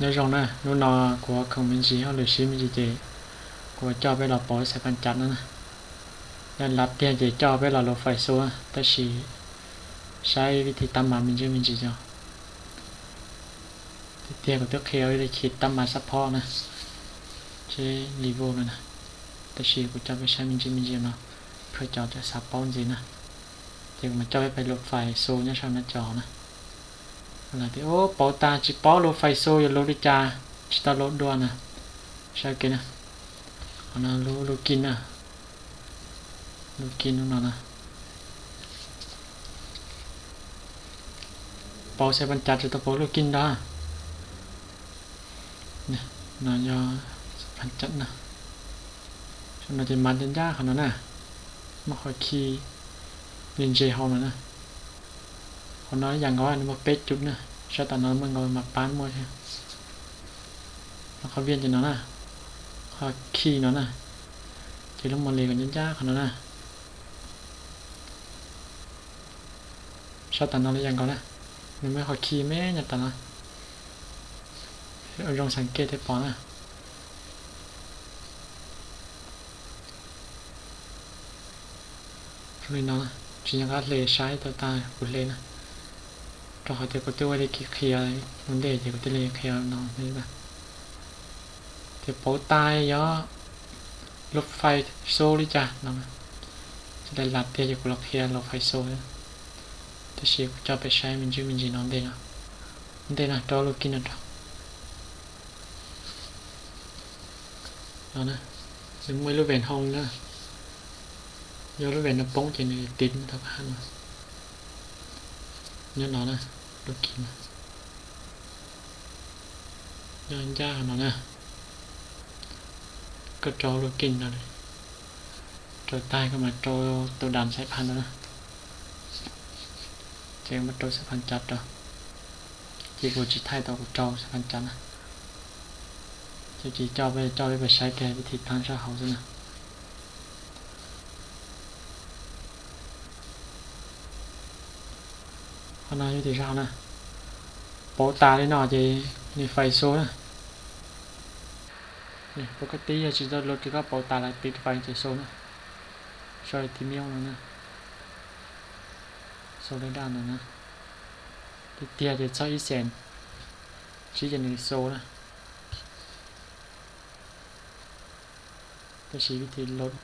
Nyob zoo na, hnub no kuv ho khoom me ntsis hauj lwm sib me ntsis ces kuv coj peb los pauv xaiv paj cav no na. Yog lav tiag ces coj peb los load file source, tab sis saib vib thib tab mas me ntsis me ntsis os. Tiag tiag kuv twb qhia vib thib tab mas support na, tsheb level no na, tab sis kuv coj peb saib me ntsis me ntsis no, pab cov tseem xav paub ntxiv na. Ces kuv mas coj peb pais load file source nyob saum no cov na. Lawv tias, Ub, pauv tas tsis paub load file source yuav load li cas, tsis tau load dua na. Saib kev na, qhov no lub lub kij na, lub kij lub no na. Pauv xaiv paj cav tsis tau pauv lub kij nrog. No yog paj cav na. Saum no ces mas ncaj ncaj qhov no na, muaj qhov key li ntses hauv no na. Qhov no ib yam nkaus nws muaj peb cum na, sab tom no muaj nkaus mas pab muaj thiab. Qhov viaj ces no na, qhov key no na, ces lub mus li kom ncaj ncaj qhov no na. Sab tom no los yog nkaus na, nws muaj qhov key me nyuam tom no, zoo xeem kej thiaj pom na. Zoo li no, tsis nco qab hle saib tau tas kuv hle na, rau qhov tias kuv twb ua li kev qhia ua ntej ces kuv thiaj li qhia no. Ces pauv tas yog load file source li cas no, tsis tau lam tiag ces kuv los qhia load file source, tab sis kuv coj peb saib me ntsis me ntsis no ntej no, ntej no rau lub kij no rau. No, nws muaj ib lub vent hoo na, yog lub vent no poob ces nws tiv tau qhov no. Nyob no na, lub kij no, nyob ncaj no na. Koj rau lub kij no, rau tas koj mam rau tus dam xaiv paj no na. Ces muab rau xaiv paj cav rau. Ces kuv tsis thaij tau kuv rau xaiv paj cav na. Ces coj peb, coj peb pais saib kiag vib thib tab sab hauv xwb na. Qhov no yog tias zaj na, pauv tas li no ces nws file source na. Pab koj tib yog tsis tau load ces koj pauv tas lawm tiv file ces source na. Sau li tiv miu no na, sau li daj no na. Tiag tiag ces txog ib xees tsib ces nws source na. Tab sis vib thib load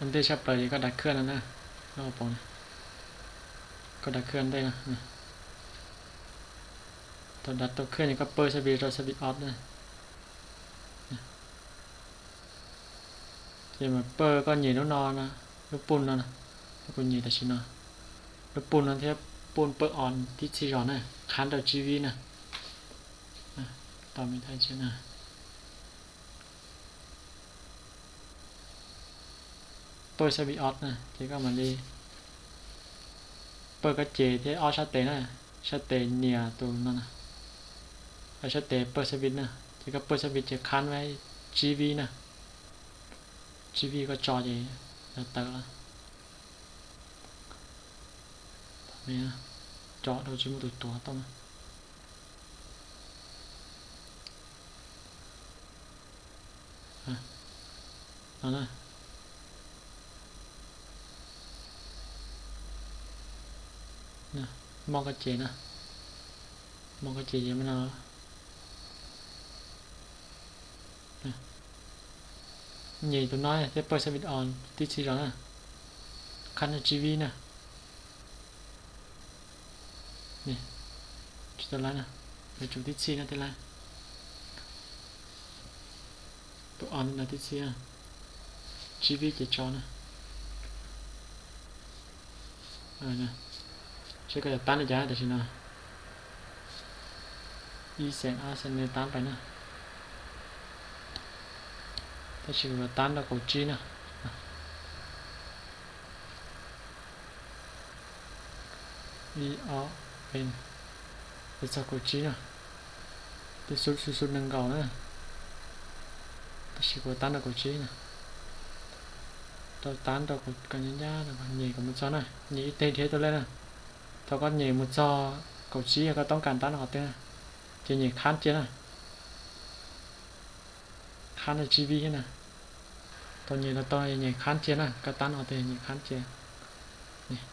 ua ntej tshaj plaws ces koj dav khwj no na, no pom, koj dav khwj ua ntej no. Thaum dav tau khwj ces koj pawj xab vib rau xab vib off na. Ces mas pawj koj nyem lub no, lub pun no, kuv nyem tam sim no. Lub pun no thiab pun pawj on tib txhij zog na, qhab rau tsib vib na. Tau me thaj na. Pawj xab vib off na, ces koj mam li pawj koj ces thiab ob sab tes na, sab tes nias tus no na, sab tes pawj xab vib na, ces koj pawj xab vib ces qhab tsib vib na, tsib vib koj tso ces yog tawm lawm. Tso rau tsis muaj tus tuav tau na. Mob koj ces na, mob koj ces no. Nyem tus no thiab pawj xab vib on tib txhij zog na, qhab tsib vib na. Tsis tau lab na, yuav tsum tib txhij no thiaj lab. Tus on no tib txhij, tsib vib ces tso na. Seb koj yuav tab li cas tam sim no. Ib xees ob xees nej tab pais na. Tab sis kuv yuav tab rau kaum tsib na. Ib ob peb, txog kaum tsib na. Twb xub xub xub nees nkaum na, tab sis kuv tab rau kaum tsib na. Rau tab rau kom ncaj ncaj, nyem kom mus txog na, nyem ib teg dhia tuaj lej na. Thaum koj nyem mus txog kaum tsib koj toob kas tab rau qhov twg na, ces nyem qhab cia na. khab na, G B thiab na. Tau nyem los tau, nyem khab cia na, kab tab no tes nyem khab cia.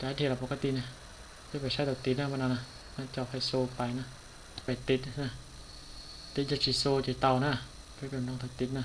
Rab dhia los pov kab ti na. Peb pem saib tau tiv na, pab no na, no cov fais xo pais na. Pais tiv na, tiv cov tsis xo ces tau na. Peb pem nroo tau tiv na.